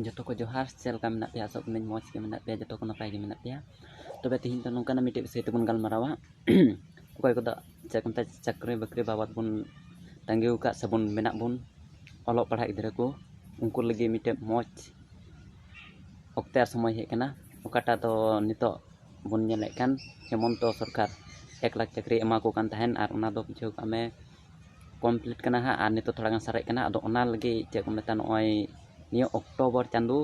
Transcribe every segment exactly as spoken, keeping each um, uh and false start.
ᱡᱚᱛᱚ ᱠᱚ ᱡᱚᱦᱟᱨ᱾ ᱪᱮᱫ ᱞᱮᱠᱟ ᱢᱮᱱᱟᱜ ᱯᱮᱭᱟ? ᱟᱥᱚᱜ ᱠᱟᱹᱱᱟᱹᱧ ᱢᱚᱡᱽ ᱜᱮ ᱢᱮᱱᱟᱜ ᱯᱮᱭᱟ, ᱡᱚᱛᱚ ᱠᱚ ᱱᱟᱯᱟᱭ ᱜᱮ ᱢᱮᱱᱟᱜ ᱯᱮᱭᱟ᱾ ᱛᱚᱵᱮ ᱛᱮᱦᱮᱧ ᱫᱚ ᱱᱚᱝᱠᱟᱱᱟᱜ ᱢᱤᱫᱴᱮᱡ ᱵᱤᱥᱚᱭ ᱛᱮᱵᱚᱱ ᱜᱟᱞᱢᱟᱨᱟᱣᱟ᱾ ᱚᱠᱚᱭ ᱠᱚᱫᱚ ᱪᱮᱫ ᱠᱚ ᱢᱮᱛᱟᱜᱼᱟ, ᱪᱟᱹᱠᱨᱤ ᱵᱟᱹᱠᱨᱤ ᱵᱟᱵᱚᱫ ᱵᱚᱱ ᱛᱟᱺᱜᱤ ᱟᱠᱟᱫ ᱥᱮᱵᱚᱱ ᱢᱮᱱᱟᱜ ᱵᱚᱱ, ᱚᱞᱚᱜ ᱯᱟᱲᱦᱟᱜ ᱜᱤᱫᱽᱨᱟᱹ ᱠᱚ, ᱩᱱᱠᱩ ᱞᱟᱹᱜᱤᱫ ᱢᱤᱫᱴᱮᱡ ᱢᱚᱡᱽ ᱚᱠᱛᱮ ᱟᱨ ᱥᱚᱢᱚᱭ ᱦᱮᱡ ᱟᱠᱟᱱᱟ, ᱚᱠᱟᱴᱟᱜ ᱫᱚ ᱱᱤᱛᱚᱜ ᱵᱚᱱ ᱧᱮᱞᱮᱫ ᱠᱟᱱ ᱦᱮᱢᱚᱱᱛᱚ ᱥᱚᱨᱠᱟᱨ ᱮᱠ ᱞᱟᱠᱷ ᱪᱟᱹᱠᱨᱤ ᱮᱢᱟ ᱠᱚ ᱠᱟᱱ ᱛᱟᱦᱮᱱ, ᱟᱨ ᱚᱱᱟ ᱫᱚ ᱵᱩᱡᱷᱟᱹᱣ ᱠᱟᱜ ᱢᱮ ᱠᱚᱢᱯᱞᱤᱴ ᱠᱟᱱᱟ ᱦᱟᱸᱜ, ᱟᱨ ᱱᱤᱛᱚᱜ ᱛᱷᱚᱲᱟ ᱜᱟᱱ ᱥᱟᱨᱮᱡ ᱠᱟᱱᱟ᱾ ᱟᱫᱚ ᱚᱱᱟ ᱞᱟᱹᱜᱤᱫ ᱪᱮᱫ ᱠᱚ ᱢᱮᱛᱟᱜᱼᱟ, ᱱᱚᱜᱼᱚᱭ ᱱᱤᱭᱟᱹ ᱚᱠᱴᱳᱵᱚᱨ ᱪᱟᱸᱫᱳ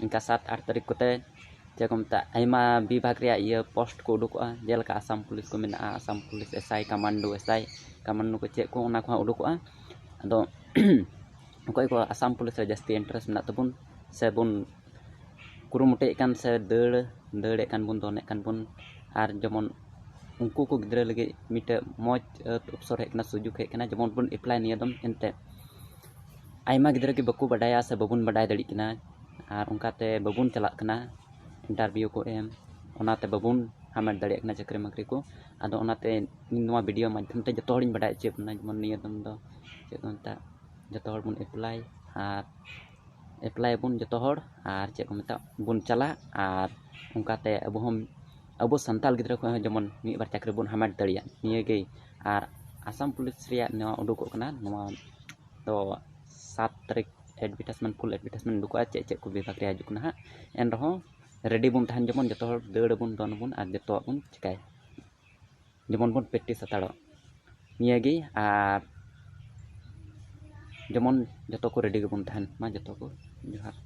ᱤᱱᱠᱟ ᱥᱟᱛ ᱟᱴ ᱛᱟᱹᱨᱤᱠᱷ ᱠᱚᱛᱮ ᱪᱮᱫ ᱠᱚ ᱢᱮᱛᱟᱜᱼᱟ, ᱟᱭᱢᱟ ᱵᱤᱵᱷᱟᱜᱽ ᱨᱮᱭᱟᱜ ᱤᱭᱟᱹ ᱯᱳᱥᱴ ᱠᱚ ᱩᱰᱩᱠᱚᱜᱼᱟ, ᱡᱮᱞᱮᱠᱟ ᱟᱥᱟᱢ ᱯᱩᱞᱤᱥ ᱠᱚ ᱢᱮᱱᱟᱜᱼᱟ, Assam police, S I, commando, S I commando ᱠᱚ ᱪᱮᱫ ᱠᱚ, ᱚᱱᱟ ᱠᱚᱦᱚᱸ ᱩᱰᱩᱠᱚᱜᱼᱟ᱾ ᱟᱫᱚ ᱚᱠᱚᱭ ᱠᱚ ᱟᱥᱟᱢ ᱯᱩᱞᱤᱥ ᱨᱮ ᱡᱟᱹᱥᱛᱤ ᱤᱱᱴᱟᱨᱮᱥᱴ ᱢᱮᱱᱟᱜ ᱛᱟᱵᱚᱱ, ᱥᱮ ᱵᱚᱱ ᱠᱩᱨᱩᱢᱩᱴᱩᱭᱮᱫ ᱠᱟᱱ, ᱥᱮ ᱫᱟᱹᱲ ᱫᱟᱹᱲᱮᱫ ᱠᱟᱱ ᱵᱚᱱ, ᱫᱚᱱᱮᱫ ᱠᱟᱱ ᱵᱚᱱ, ᱟᱨ ᱡᱮᱢᱚᱱ ᱩᱱᱠᱩ ᱠᱚ ᱜᱤᱫᱽᱨᱟᱹ ᱞᱟᱹᱜᱤᱫ ᱢᱤᱫᱴᱮᱡ ᱢᱚᱡᱽ ᱚᱯᱥᱚᱨ ᱦᱮᱡ ᱠᱟᱱᱟ, ᱥᱩᱡᱳᱜᱽ ᱦᱮᱡ ᱠᱟᱱᱟ, ᱡᱮᱢᱚᱱ ᱵᱚᱱ ᱮᱯᱞᱟᱭ ᱱᱤᱭᱟᱹ ᱫᱚᱢ᱾ ᱮᱱᱛᱮᱫ ᱟᱭᱢᱟ ᱜᱤᱫᱽᱨᱟᱹ ᱜᱮ ᱵᱟᱠᱚ ᱵᱟᱰᱟᱭᱟ ᱥᱮ ᱵᱟᱵᱚᱱ ᱵᱟᱰᱟᱭ ᱫᱟᱲᱮᱭᱟᱜ ᱠᱟᱱᱟ, ᱟᱨ ᱚᱱᱠᱟᱛᱮ ᱵᱟᱵᱚᱱ ᱪᱟᱞᱟᱜ ᱠᱟᱱᱟ ᱤᱱᱴᱟᱨᱵᱷᱤᱭᱩ ᱠᱚ ᱮᱢ, ᱚᱱᱟᱛᱮ ᱵᱟᱵᱚᱱ ᱦᱟᱢᱮᱴ ᱫᱟᱲᱮᱭᱟᱜ ᱠᱟᱱᱟ ᱪᱟᱹᱠᱨᱤ ᱢᱟᱹᱠᱨᱤ ᱠᱚ᱾ ᱟᱫᱚ ᱚᱱᱟᱛᱮ ᱤᱧ ᱱᱚᱣᱟ ᱵᱷᱤᱰᱤᱭᱳ ᱢᱟᱫᱽᱫᱷᱚᱢ ᱛᱮ ᱡᱚᱛᱚ ᱦᱚᱲᱤᱧ ᱵᱟᱰᱟᱭ ᱦᱚᱪᱚᱭᱮᱫ ᱵᱚᱱᱟ, ᱡᱮᱢᱚᱱ ᱱᱤᱭᱟᱹ ᱫᱚᱢ ᱫᱚ ᱪᱮᱫ ᱠᱚ ᱢᱮᱛᱟᱜ, ᱡᱚᱛᱚ ᱦᱚᱲ ᱵᱚᱱ ᱮᱯᱞᱟᱭ, ᱟᱨ ᱮᱯᱞᱟᱭ ᱟᱵᱚᱱ ᱡᱚᱛᱚ ᱦᱚᱲ, ᱟᱨ ᱪᱮᱫ ᱠᱚ ᱢᱮᱛᱟᱜ, ᱵᱚᱱ ᱪᱟᱞᱟᱜ, ᱟᱨ ᱚᱱᱠᱟᱛᱮ ᱟᱵᱚ ᱦᱚᱸ ᱟᱵᱚ ᱥᱟᱱᱛᱟᱲ ᱜᱤᱫᱽᱨᱟᱹ ᱠᱷᱚᱱ ᱦᱚᱸ ᱡᱮᱢᱚᱱ ᱢᱤᱫ ᱵᱟᱨ ᱪᱟᱹᱠᱨᱤ ᱵᱚᱱ ᱦᱟᱢᱮᱴ ᱫᱟᱲᱮᱭᱟᱜ, ᱱᱤᱭᱟᱹᱜᱮ᱾ ᱟᱨ ᱟᱥᱟᱢ ᱯᱩᱞᱤᱥ ᱨᱮᱭᱟᱜ ᱱᱚᱣᱟ ᱩᱰᱩᱠᱚᱜ ᱠᱟᱱᱟ, ᱱᱚᱣᱟ ᱫᱚ ᱥᱟᱛ ᱛᱟᱹᱨᱤᱠᱷ ᱮᱰᱵᱷᱮᱴᱟᱭᱤᱡᱽᱢᱮᱱᱴ, ᱯᱷᱩᱞ ᱮᱰᱵᱷᱮᱴᱟᱭᱤᱡᱽᱢᱮᱱᱴ ᱩᱰᱩᱠᱚᱜᱼᱟ, ᱪᱮᱫ ᱪᱮᱫ ᱠᱚ ᱵᱤᱵᱷᱟᱜᱽ ᱨᱮ ᱦᱤᱡᱩᱜ ᱠᱟᱱᱟ ᱦᱟᱸᱜ᱾ ᱮᱱ ᱨᱮᱦᱚᱸ ᱨᱮᱰᱤ ᱵᱚᱱ ᱛᱟᱦᱮᱱ, ᱡᱮᱢᱚᱱ ᱡᱚᱛᱚ ᱦᱚᱲ ᱫᱟᱹᱲ ᱟᱵᱚᱱ, ᱫᱚᱱ ᱟᱵᱚᱱ, ᱟᱨ ᱡᱚᱛᱚᱣᱟᱜ ᱵᱚᱱ ᱪᱤᱠᱟᱹᱭᱟ, ᱡᱮᱢᱚᱱ ᱵᱚᱱ ᱯᱨᱮᱠᱴᱤᱥ ᱦᱟᱛᱟᱲᱚᱜ᱾ ᱱᱤᱭᱟᱹᱜᱮ᱾ ᱟᱨ ᱡᱮᱢᱚᱱ ᱡᱚᱛᱚ ᱠᱚ ᱨᱮᱰᱤ ᱜᱮᱵᱚᱱ ᱛᱟᱦᱮᱱ ᱢᱟ᱾ ᱡᱚᱛᱚ ᱠᱚ ᱡᱚᱦᱟᱨ᱾